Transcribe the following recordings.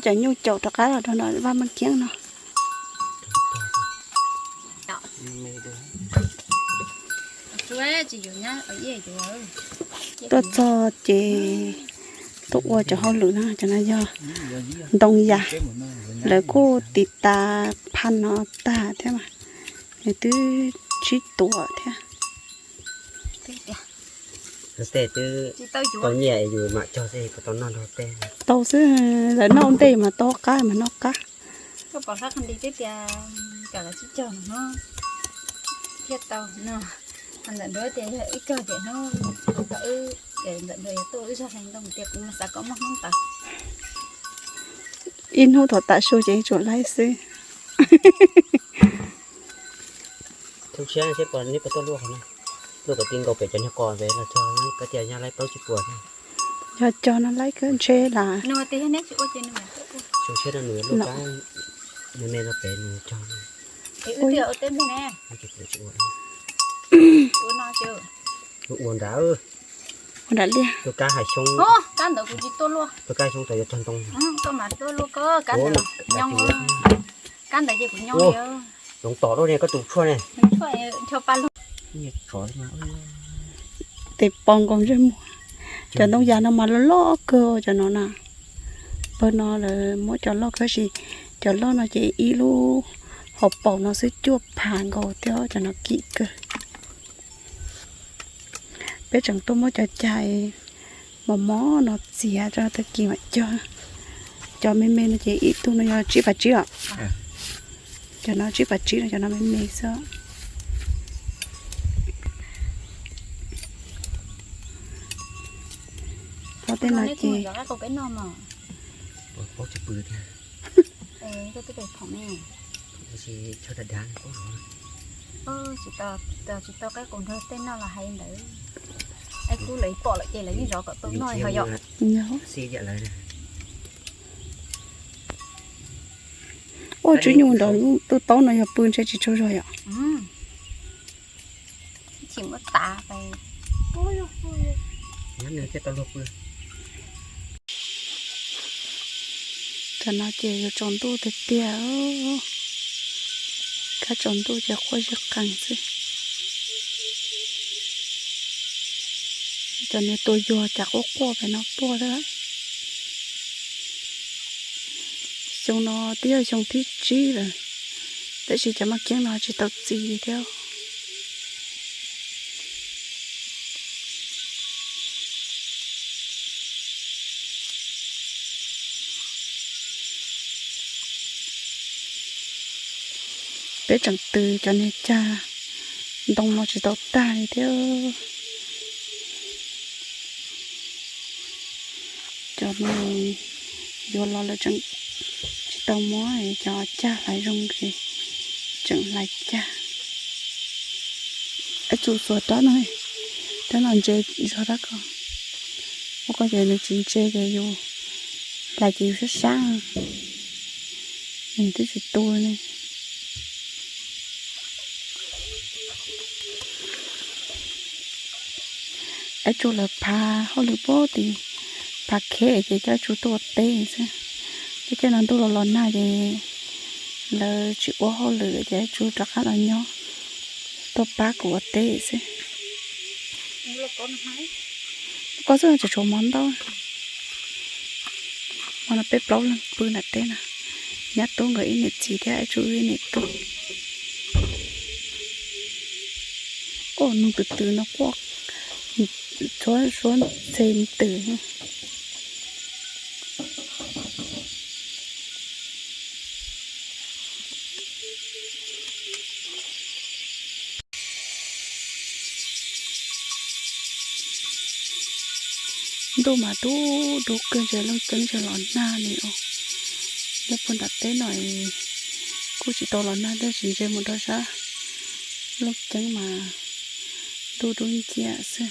Cov nyuj caum rov qab los rau no vaj Maj Kiab no. Tuaj txog ces tuaj ua cov hauj lwm no, cov no yog ntoo yas, lawv kuj tiv tas phaj no tag thiab mas, nws twb sib tuam thiab. Tej twb tau nyiaj yus mam cog xwb, tau noj nrog tej. Tau xwb, lawv noj ntej mas tau qab mas noj qab. Koj pom qab qhov ntawd tias kom lawv sib cog no thiaj tau no. Ho ntawm nruab tias yog wb cog ces hnub kom wb, ntawm nruab yog tuaj wb zog hais ntoo tias kuv xav kom muaj hnub tawm. Ib hnub thaum tav su ces tsuas laib xwb. Hnub tshiab seb puas neb puas tuaj luaj qhov no, luaj kom ti nkaus pem cov nyuag qos pem los cog, koj tias nyab laib plaub tsib puas. Yog cog no laib kawg ntshe las. Hnub tshiab no nws luaj kab, nws me no pem nws cog. Ua nrad, ua nrad liaj. Luaj kab hais xyoob, luaj kab xyoob tau yuav cog ntoo. Kab ntawd ces kuv nyob. Hloov tom lawm ne, koj tus tshuaj ne. Tes pos nkaus ntsej muag. Cov ntoo yas no mas loj loj kawg cov no na. Pawg no lawv muab cov loj kawg, tab sis cov loj no ces ib lub hauv paus no xwb cuaj phav nkaus thiab, cov no kim kawg. Peb tseem tuaj muab cov cag mos mos no txiav rau tag kis mam cog. Cov me me no ces ib tug no yog tsib phav tsib os. Cov no tsib phav tsib no, cov no me me xwb. Tau tej no ces tsis tau qaib qus nrog tej noj los hais ntawd. Es kuv lawv pom lawm ces lawv yeej zov kom tau noj ho yom. Ua tswv nyuj nrog lub tuj taub no yog pw ntshe tsis tsaug zog yom. Tam no ces yuav tsaus ntuj tiag tiag, kab tsaus ntuj ces quaj zig qees xwb. Cov niag tua yuag cas quaj quaj pem no tuaj thiab. Xyoo no twb yog xyoo thib tsib lawm, tab sis cov maj kiab no tsis tau txi li thiab. Peb tseem tws cov niag cag ntoo no tsis tau tag li thiab. Cov no yuav los lawm tseem tsis tau muab cov cag hlais zoo, tseem hlais cag. Ib txus xuas rab no, rab no ntse zog rab ko. Ua ko ces nws tsis ntse ces yus hlais ces yus sab sab, nws twb tsis tu li. Ib txus lawv phav hauj lwm puag tim phav kheb ces coj ib txus tuaj ua teb xwb. Ces caij no ntuj los los nag ces lawv tsis ua hauj lwm ces ib txus rov qab los nyob tuaj pab kuv ua teb xwb. Ko xwb tseem tshuav mov ntau. Hmo no peb plaub leeg pw nram teb no, nyab tub nkawd ib niam txiv thiab ib txus wb ib niam tub. Ua noog twm twm no quaj txhua suab ntxhe twm. Ntuj mas dub dub kawg, ntshe leej tseeb ntshe los nag li os. Nyob puag nram teb no kuj tsis tau los nag tab sis ntshe mus rau sab leej tseeb mas ntuj dub nciab xwb.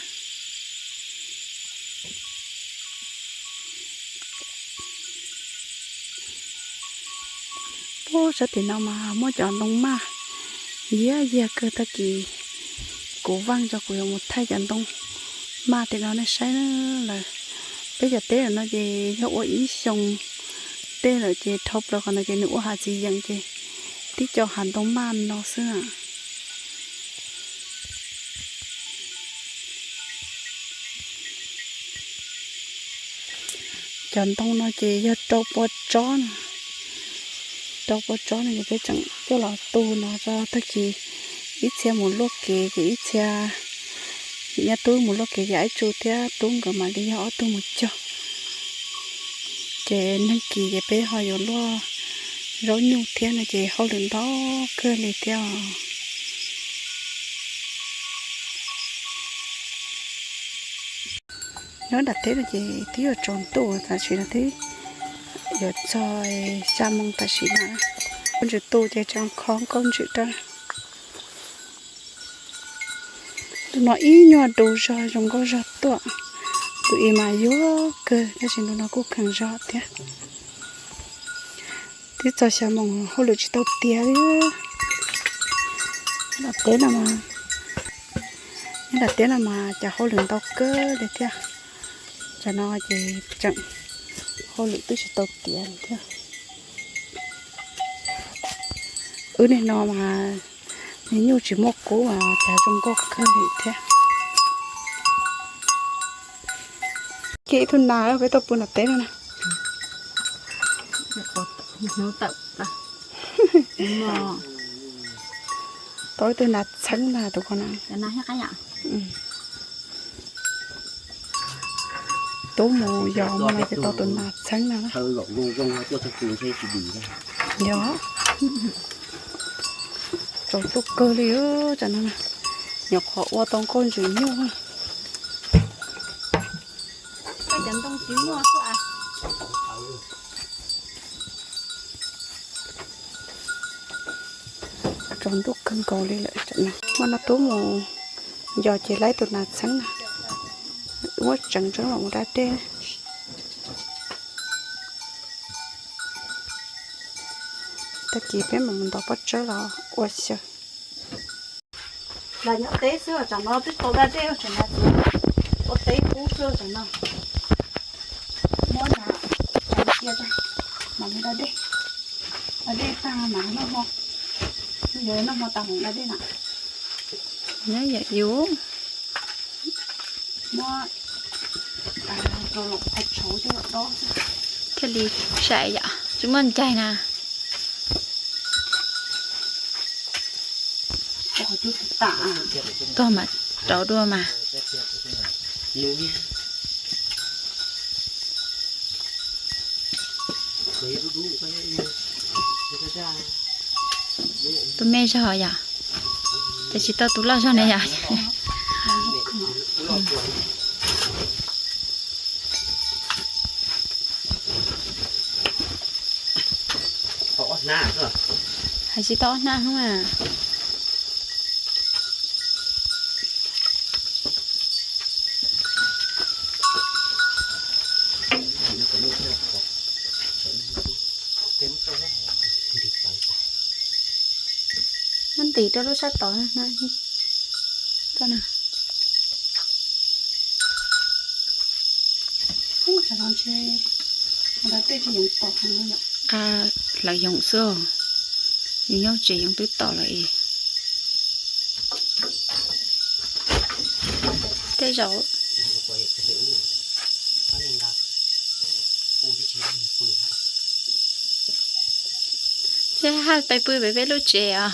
Puag sab tim no mas muab cov ntoo maj yiag yiag kawg, tag kis kuv vaj tso kuv yuav mus thaij cov ntoo maj tim no nej saib lawm. Peb cov teb no ces yog ua ib xyoo Dej lawm ces dhau plaws qhov no ces nws ua hav txiv yeem ces tib co hav ntoo maj no xwb na. Cov ntoo no ces yog rau pua tsob no, rau pua tsob no ces peb tseem coj los tu no tso, tag kis ib txhia mus luaj kev ces ib txhia, nyob tub mus luaj kev ces ib tug thiab tub nkawd mam li yog ob tug mus cog. Ces neeg kis ces peb ho yuav luaj zaub nyuj thiab no ces hauj lwm ntau kawg li thiab os. Nyob nram teb no ces twb yuav tsaus ntuj tam sim no twb yuav txog xya moo tam sim no. Nkauj ntsws tu ces tseem kho nkauj ntsws rau. Ntu no ib nyuag du zog zoo nkauj zog tuaj, ntu ib mas yuag kawg tab sis ntu no kuj kheev zog thiab. Twb txog xya moos hauj lwm tsis tau tiav li. Nyob nram teb no mas, nyob nram teb no mas cov hauj lwm ntau kawg li thiab. Cov no ces tseem hauj lwm twb tsis tau tiav li thiab. Wb niaj no mas niag nyuj tsis muaj qub mas cas zoo nkauj kawg li thiab. Kiag ib tug nas peb tuaj pw nram teb no na. Tau ib tug nas txheeb na tus ko na. Tub mus yos mus no ces tau tus nas txheeb na. Yog, tsaus ntuj kawg li tam no, nyuam qhuav ua tau nkauj ntsws nyuj. Tsaus ntuj kawg nkaus li lawm. Hmo no tub mus yos ces laib tus nas txheeb na, muab tseev tseeb mam mus da dej. Tag kis peb mam mus ntov pob tsawb los ua xyaw. Los nyob teb xwb tsam no twb tau da dej, tsam no ua teb kub xwb tsam no. Muab na, cia mam mus da dej. Da dej tag mas noj hmo, yog noj hmo tas mam da dej na. Nyob yam yus muab rau los qhov tshauv coj los dob xwb. Thiaj li sai yom, tsis muaj ncaig na. Tog mas rau dua mas. Tus me zog yom, ces tsis tau tus loj zog ne yom. Hais tsis tau ob hnab mas. Muab ntim rau lub sab tod na. Lawv yoom xwb, yus nyob tsev yoov twb tom lawm es. Tej zaum thiab haj pais pw pem peb lub tsev os.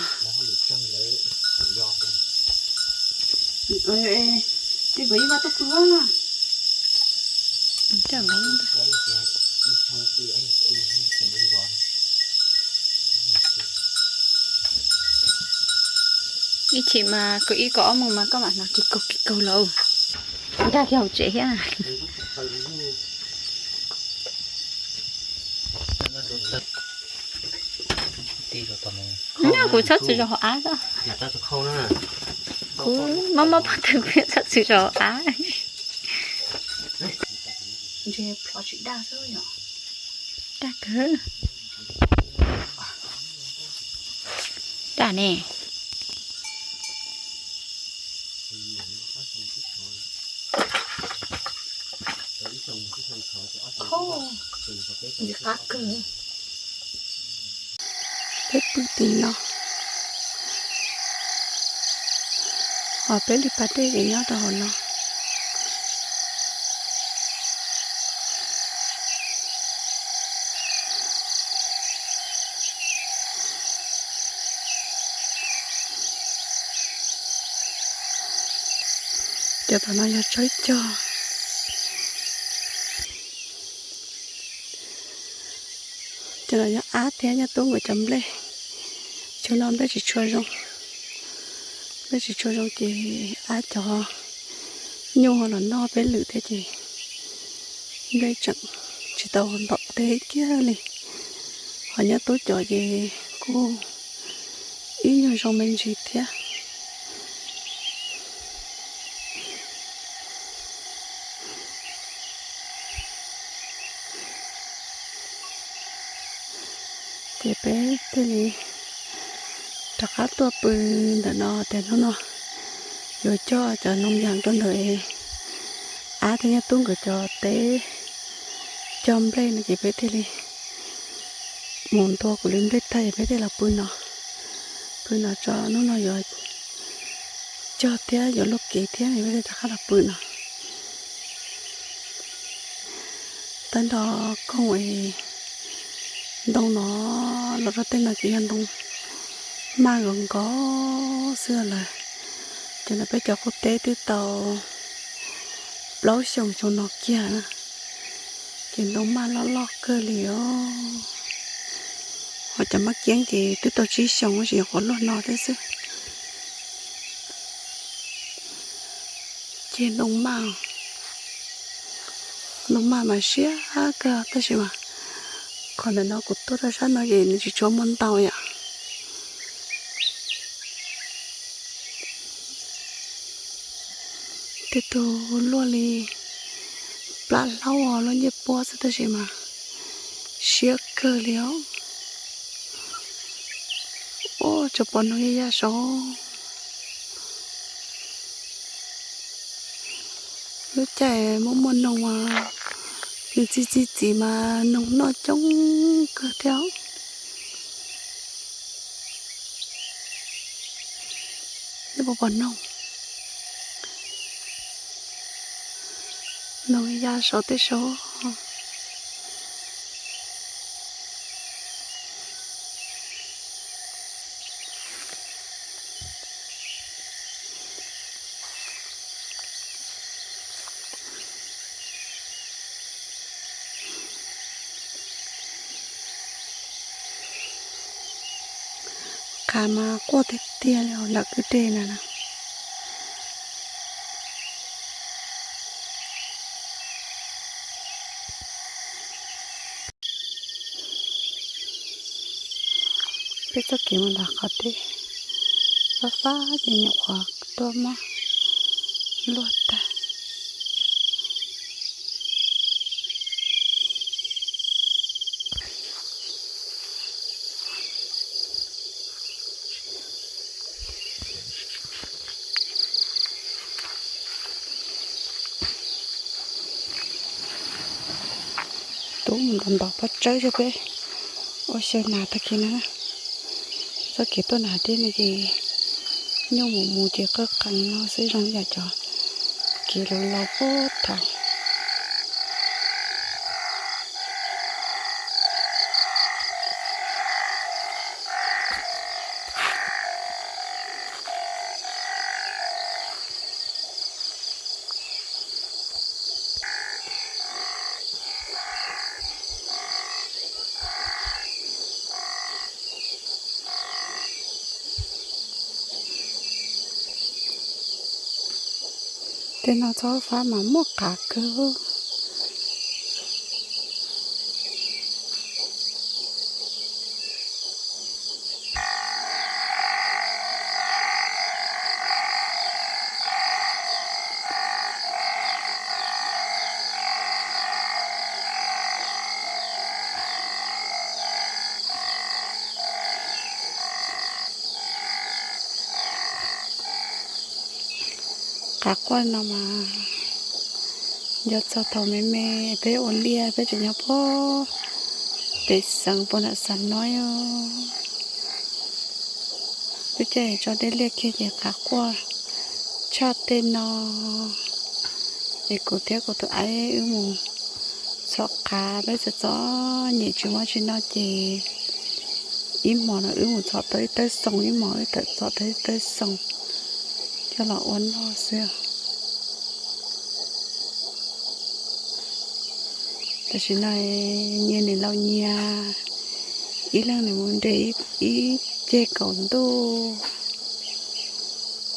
Ib chim mas kaum ib kaum ob moos mas koj mam hnov kis kaug kis kaug lauj. Nkag kiag hauv tsev thiab. Kuv txhob txwm zaum hauv av xwb. Kuv mob mob pob tw kuv txhob txwm zaum hauv av. Daj kawg. Daj ne. Qab kawg. Peb pw tim no, ho peb li pas dej ces nyob rau hauv no. Cov tom no yog tsawb cog. Cov no yog ab thiab nyob tub nkawd cov nplej. Cov no nplej tsis tshua zoo, nplej tsis tshua zoo ces ab cov nyuj los noj peb lwm thiab ces nplej tseem tsis tau ntom teb kiag li. Ho nyob tub cov ces kuj ib nyuag zoo me ntsis thiab. Ces peb thiaj li rov qab tuaj pw ntawm no tias hnub no yuav cog cov noog yas rau ntawm ab thiab nyob tub nkawd cov teb cog nplej no ces peb thiaj li mus ntua kuv li nplej tag es peb thiaj los pw no. Pw no tso hnub no yuav cog thiab yuav luaj kev thiab peb thiaj rov qab los pw no. Tab nrho koog es ntoo no los rau tej no ces yog ntoo maj nkaus nkaus xwb lawm. Ces no peb cov qub teb twb tau plaub xyoos xyoo no kiag na, ces ntoo maj loj loj kawg li os. Ho cov maj kiab ces twb tau tsib xyoos tsis yog qhuav luaj no thiab xwb. Ces ntoo maj, ntoo maj mas siab kawg tab sis mas qhov ntawm no kuv tuaj rau sab no ces nws tsis tshua muaj ntau yom. Tej tug luaj li plab hlaub luaj ncej puab xwb tab sis mas siab kawg li os. Ua tsuas pom noog ya ya saud. Lub caij muaj muaj noog mas nws txi txi txiv mas noog noj coob kawg thiab. Pom pom noog, noog ya saud tej saud. Qhav mas quaj tiag tiag li lawm kwj deg na. Peb txoj kev mus nram qhov dej fab fab ces nyuam qhuav tuaj muab luaj tag. Tub mus ntaus ntaus pob tsawb rau peb ua xyaw nas tag kis na. Txoj kev tuaj nram dej no ces nyuj mus mus ces qawj qees no xwb zoo li yam cov kev laus laus puag thaum. Tej no txhob fab mas muaj qav kawg. Qav quaj no mas Nco txog thaum me me peb ua liaj peb tseem nyob puag pem xeev puag nram Xam Noib. Lub caij tso dej liaj kiag ces qav quaj tshaj tej no. Es kuv thiab kuv tus aib wb mus txhom qav, peb txom txom nyem tsis muaj tsis noj ces ib hmos no wb mus txhom tau ib tawb xoo, ib hmos wb tawm txhom tau ib tawb xoo coj los ua noj xwb. Tam sim no nyias niam laus nyias, ib leeg nws mus nres ib ceg kaum ntuj,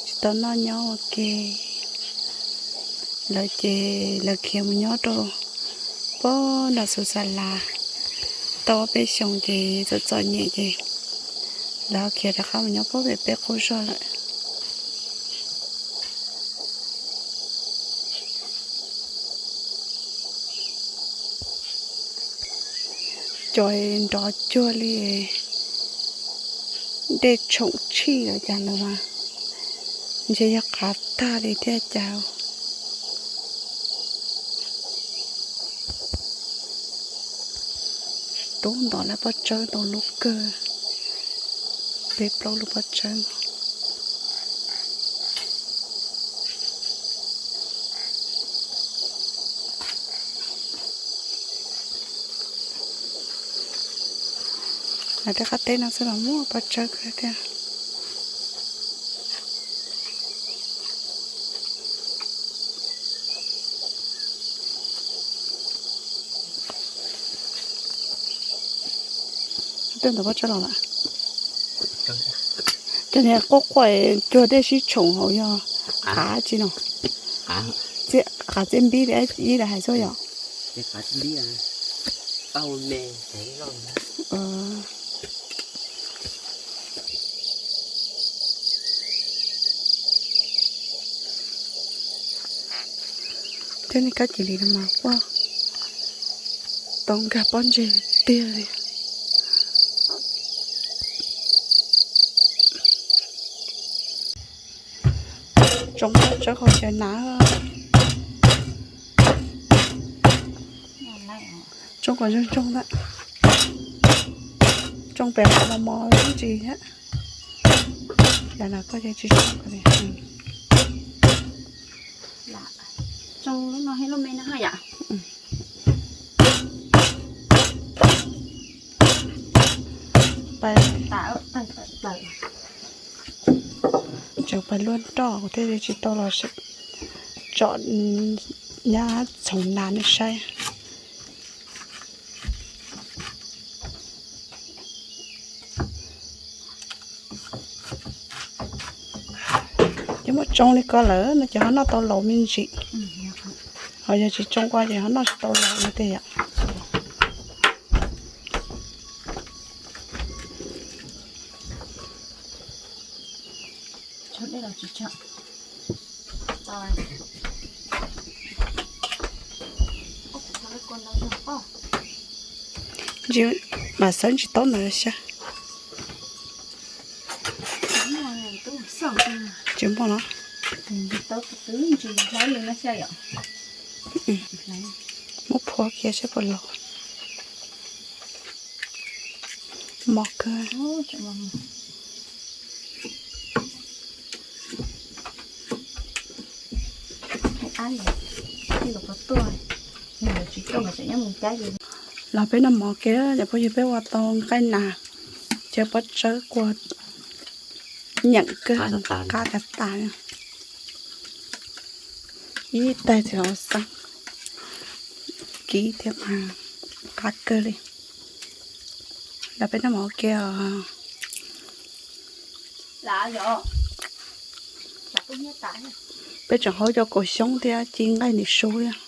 tsis tau noj nyob ua ke. Lawv ces lawv khiav mus nyob rau puag nram Xus Xas Las tau ob peb xyoos ces txom txom nyem ces lawv ho khiav rov qab mus nyob puag pem peb qub zog lawm. Cov nrov cuag li dej tshoom tshij los cas lawm mas, ntshe yog qav tag li thiaj cas. Tub ntov lawv pob tsawb ntau lub kawg, peb plaub lub pob tsawb. Lawv tej qab teb no xwb los muaj pob tsawb kawg thiab. Tej ntawd pob tsawb los lawm. Cov niag quaj quaj cuag dej sib tshoom hauv yog qav tsi no? Qav txiaj npib li ib daim hais xwb yom? Thiab nej kab cia li no mas quaj tau nkag pob ntseg tiag li. Tsoo pob tsawb hauv xyaw nas. Tsoo kom zoo zoo ntag. Tsoo pem mos mos ib ntsis thiab. Yam no koj yeej tsis tsoo kom li. Tsoo lub no thiab lub me no yom. Pais, tseem pais luaj nroj kuv thiaj li tsis tau los tsom nyab txhoov nas nej saib. Ces muab tsoo li ko lawm no ces ho noj tau laus me ntsis. Ho yog tsis tsoo ko ces ho noj tsis tau laus no tiag yom. Ntsis mam xawb ntsis taub ntawd xyaw. Tsis muaj los? Muab phua kiag saib puas laus. Mos kawg. Los peb noj mov kiag, cov phooj ywg, peb ua tau nqaij nas, cov pob tsawb kua nyeem kawg, qab tas tas. Ib tais txiv hauv xeeb kib thiab mas qab kawg li. Los peb noj mov kiag os. Peb tseem haub cov kaus xyoob thiab ci nqaij nim su thiab.